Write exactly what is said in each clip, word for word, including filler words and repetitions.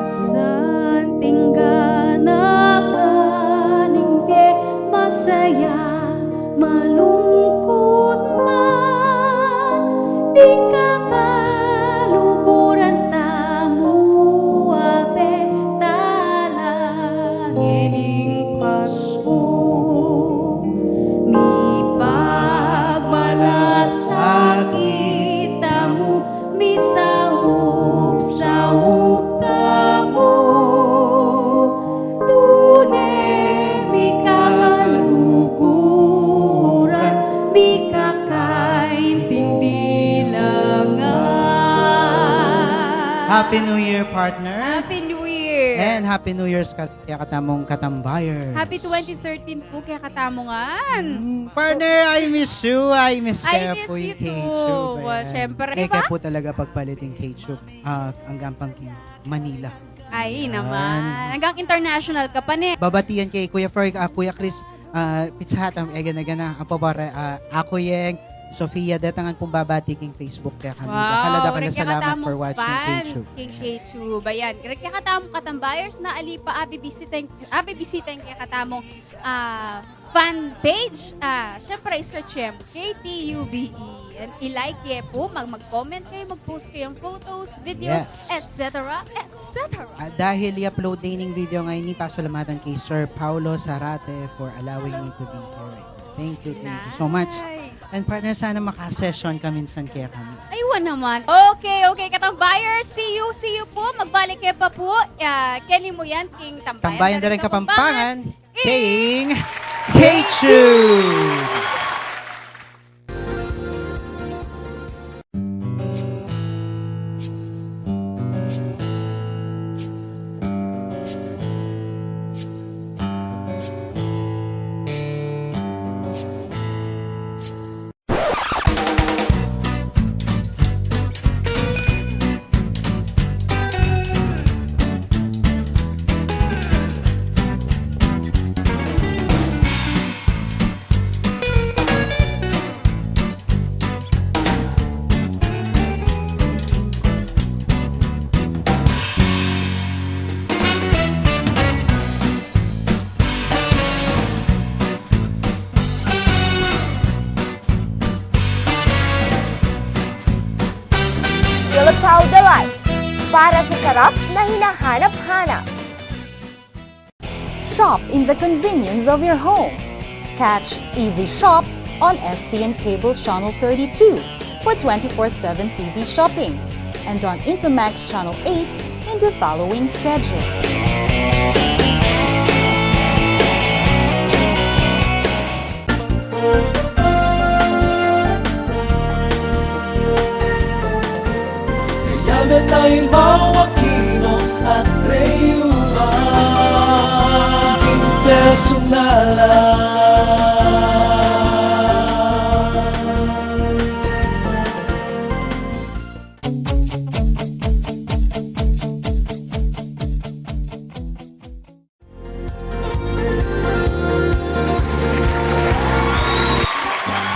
Kasanting ganaka ning bie, masaya, malungkut man, ding kakaluguran tamu, Abe, talang ining Pasku, mipagmalasakit tamu, misaup-saup tamu, tune mikakaluguran, mikakaintindi la ngan. Happy New Year, partner. Happy New Year. And Happy New Year's ka-, kekatamung katambayers. Happy twenty thirteen pu kekatamu ngan. Mm, partner, I miss you. I miss I kaya miss po you yung too. K-Tube. Well, ayan. Syempre, eh, di ba? Kaya po talaga pagpalit yung K-Tube. Ah, hanggang pang Manila. Ay, ayan. Naman. Hanggang international ka pa, ne? Babatian kay Kuya Froy, ah, Kuya Chris, ah, Pizza Hut, ang ega na gana, ang pabara, ah, Ako Yeng, Sofia, detangan pung babati king Facebook kaya kami. Wow, dakal a dakal a salamat for watching, fans, K-Tube. King K-Tube. Ayan, kaya katamu katambayers na ali pa, abibisita, abibisita kaya katamu, ah, fan page, ah, syempre, i-search ye K T U B E. And i-like ye pu, mag-, mag-comment kayu, mag-post kayung photos, videos, yes, et cetera, et cetera. At dahil i-upload ne ing video ngeni, pasalamatan kay Sir Paulo Sarate for allowing me to be here. Thank you, thank you so much. Nice. And partner, sana maka-session ka minsan kekami. Ay, wa naman. Okay, okay, katambayers, see you, see you pu. Magbalik kayu pa pu. Ah, keni mu yan, king Tambayan da ring Kapampangan. King K-Tube! Filipino Delights, para sa sarap na hinahanap-hanap. Shop in the convenience of your home. Catch Easy Shop on S C N Cable Channel thirty-two for twenty-four seven T V shopping, and on Infamax Channel eight in the following schedule. Kaya me tayo mawakin at reyuran king personalan.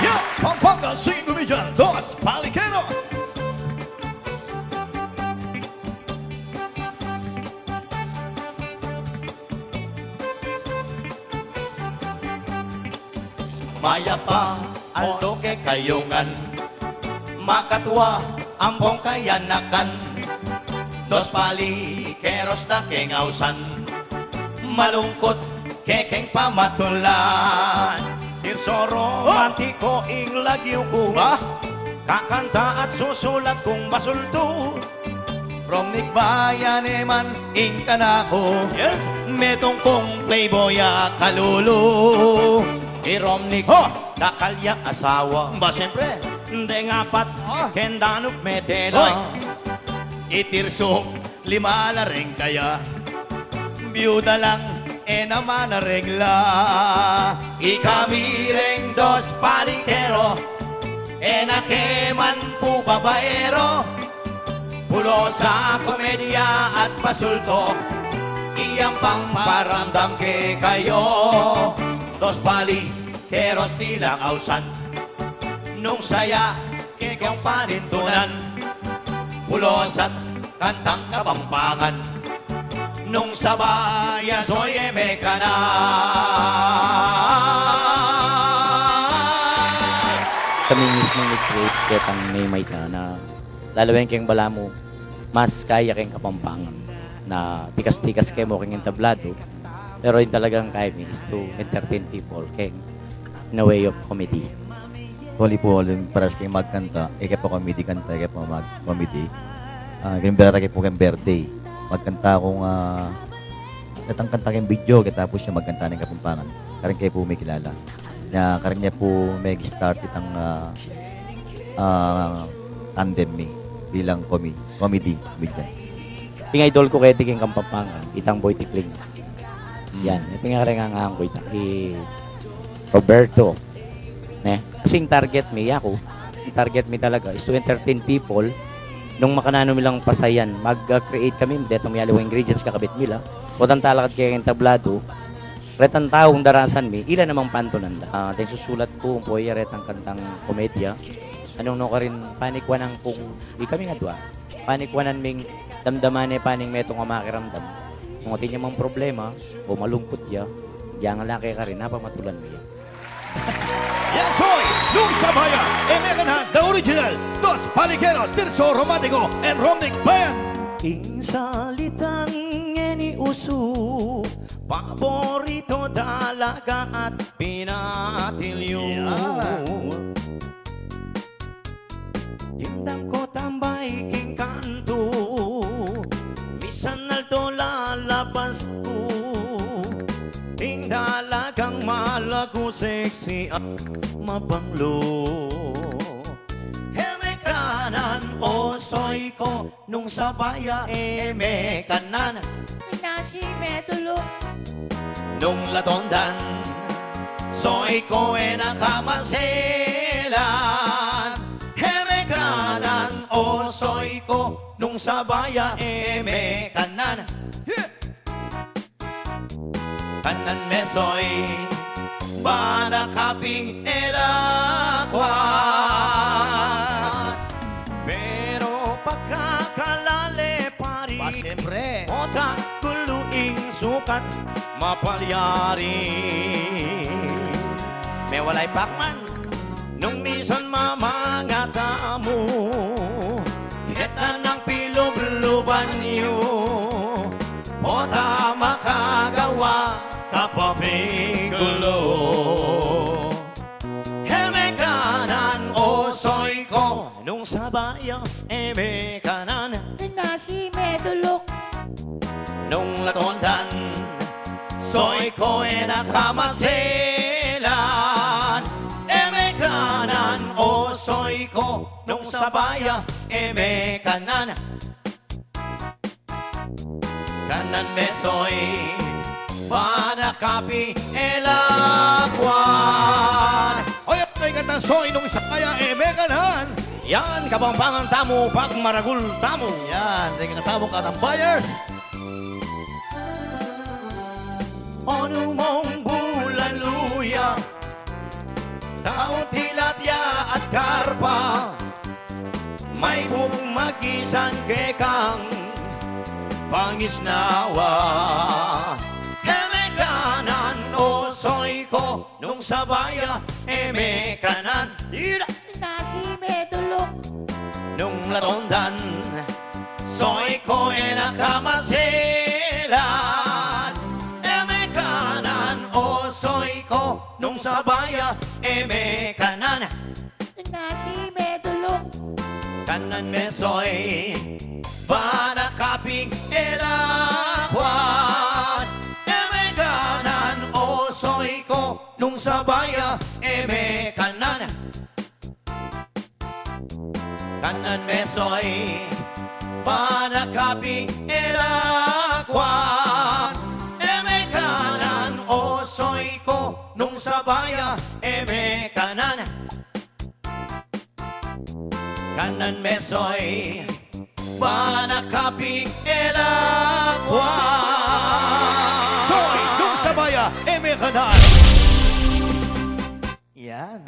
Ya, Pampanga, sino mi diyan? Dos Palikero. Mayap a aldo kekayu ngan, makatua ampong kayanakan. Dos Palikeros da keng ausan, malungkut kekeng pamatulan. Tirso romantiko ing lagyu ku, ba? Kakanta at susulat kung basultu. Romnick, bayan e man ing kanaku. Yes. Metung kung playboy a kalulu. I Romnick, ho, dakal ya asawa. Ba, siyempre. Deng apat, ah, keng danup mete la. Hoy! I Tirso, lima la reng kaya. Byuda lang, e na man arengla. Ikami reng Dos Palikero, e na ke man pu babaero. Pulos a komedya at basultu, Iyang pangparamdam kekayu, dos paligeros ilang ausan. Nung saya kekong panintunan, bulos at kantang Kapampangan. Nung sabay a soy e me kanan. Kami mismung nag-create ketang May May Ka na lalawen keng balamu, mas kaya keng Kapampangan. Na tikas-tikas ke mu keng entablado, pero ing talagang kaya mi is to entertain people keng in a way of comedy. Actually pu, aling parehas keng magkanta, e ke pa comedy kanta, e ke pa mag-comedy. Ah, keng berata ke pu keng birthday. Magkanta kung, ah, ketang kanta keng video, ketapos ya magkanta neng Kapampangan. Karin ke pu mikilala. Nya, karin ya pu meg-start itang, ah, ah, tandem mi bilang komi-, comedy, comedian. Ing idol ku keti keng Kapampangan, itang Boy Tikling. Yan, ito nga karin nga ngana ku ita, i Roberto. Ne? Kasi ing target mi, yaku, ing target mi talaga is to entertain people. Nung makananu mi lang pasayan, mag-create kami, detang mi aliwang ingredients kakabit mi la. Potang talakad keng entablado, retang taung darasan mi, ila namang pantunan da. Ah, deng susulat ku, ampo ya retang kantang komedya. Nung nukarin, panikwanan kung, ikami nga dua, panikwanan ming damdaman ne, paning metung a makiramdam. Nung atin ya mang problema, o malungkut ya, diang laki karin, napamatulan mi ya. Yan soy Nung Sabay a E Me Kanan, the original, Dos Paligeros, Tirso Romantiko, and Romnick Band. Ing salitang ngeni usu, paborito talaga at pinatilyu. Yan. Dimdam ko tambay king kantu, misan aldo lalabas ku, ing talagang malagu, sexy at mabanglo. E me kanan, o soy ko, nung sabay a e me kanan, inasi me dulu. Nung latondan, soy ko e na kamaselan. E me kanan, o soy ko, nung sabay a e me kanan. Yeah! Kanan me soy, ba na kaping e lakwan. Pero pagkakalale pari, ba, siyempre, o ta kulu ing sukat mapalyari. Me walay pakman. Nung misan mamangatamu, keta nang pilubluban yu, pota makagawa ka pa ping gulo. E me kanan, o soy ko, nung sabay a e me kanan, inasi me dulu. Nung latondan, soy ko e na kamaselan. E me kanan, o soy ko, nung sabay a e me kanan. Kanan me soy, ba na kaping e lakwan. Oy, oy, kanta soy nung sabay a e me kanan. Yan, Kapampangan tamu, pagmaragul tamu. Yan, deng katamu, katambayers. Onu mong bulaluya, taung tilapia at karpa, may bung magisan kekang pangisnawa. E me kanan, o soy ko, nung sabay a e me kanan. Ira! Nasi me dulu. Nung latondan, soy ko e na kamaselan. E me kanan, o soy ko, nung sabay a e me kanan. Nasi me dulu. Kanan me soy, ba na kaping e lakwan. E me kanan, o soy ko, nung sabay a e me kanan. Kanan me soy, ba na kaping e lakwan. E me kanan, o soy ko, nung sabay a e me kanan. Kanan me soy, ba na kaping e lakwan. Soy nung sabaya, eme kanal. Yan.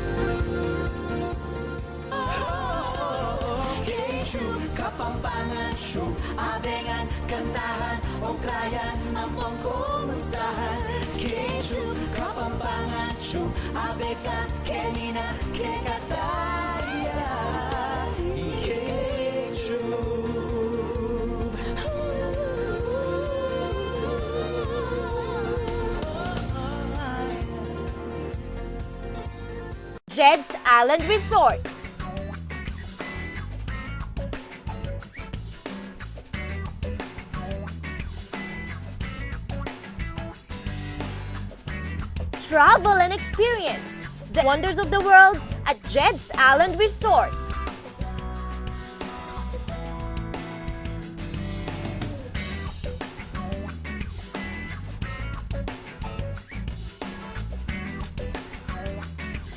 K-Tube, Kapampangan Tube, abengan, kantahan, okrayan, ampong kumustahan. K-Tube, Kapampangan Tube, abe ka, keni na, kekataya. K-Tube. Jed's Island Resort. Travel and experience the wonders of the world at Jed's Island Resort.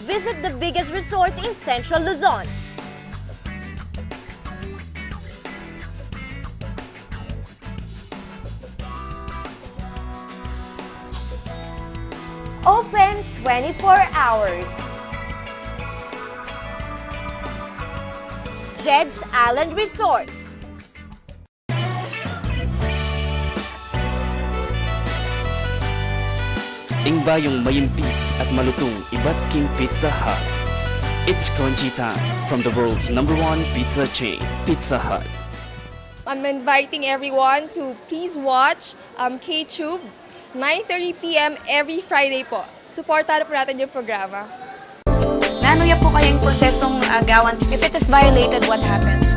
Visit the biggest resort in Central Luzon. Open twenty-four hours. Jed's Island Resort. Ing bayung mayimpis at malutung ibat king Pizza Hut. It's crunchy time from the world's number one pizza chain, Pizza Hut. I'm inviting everyone to please watch, um, K-Tube, nine thirty p m every Friday po. Suportahan po natin yung programa. Nanu ya pu kayang prosesong agawan? If it is violated, what happens?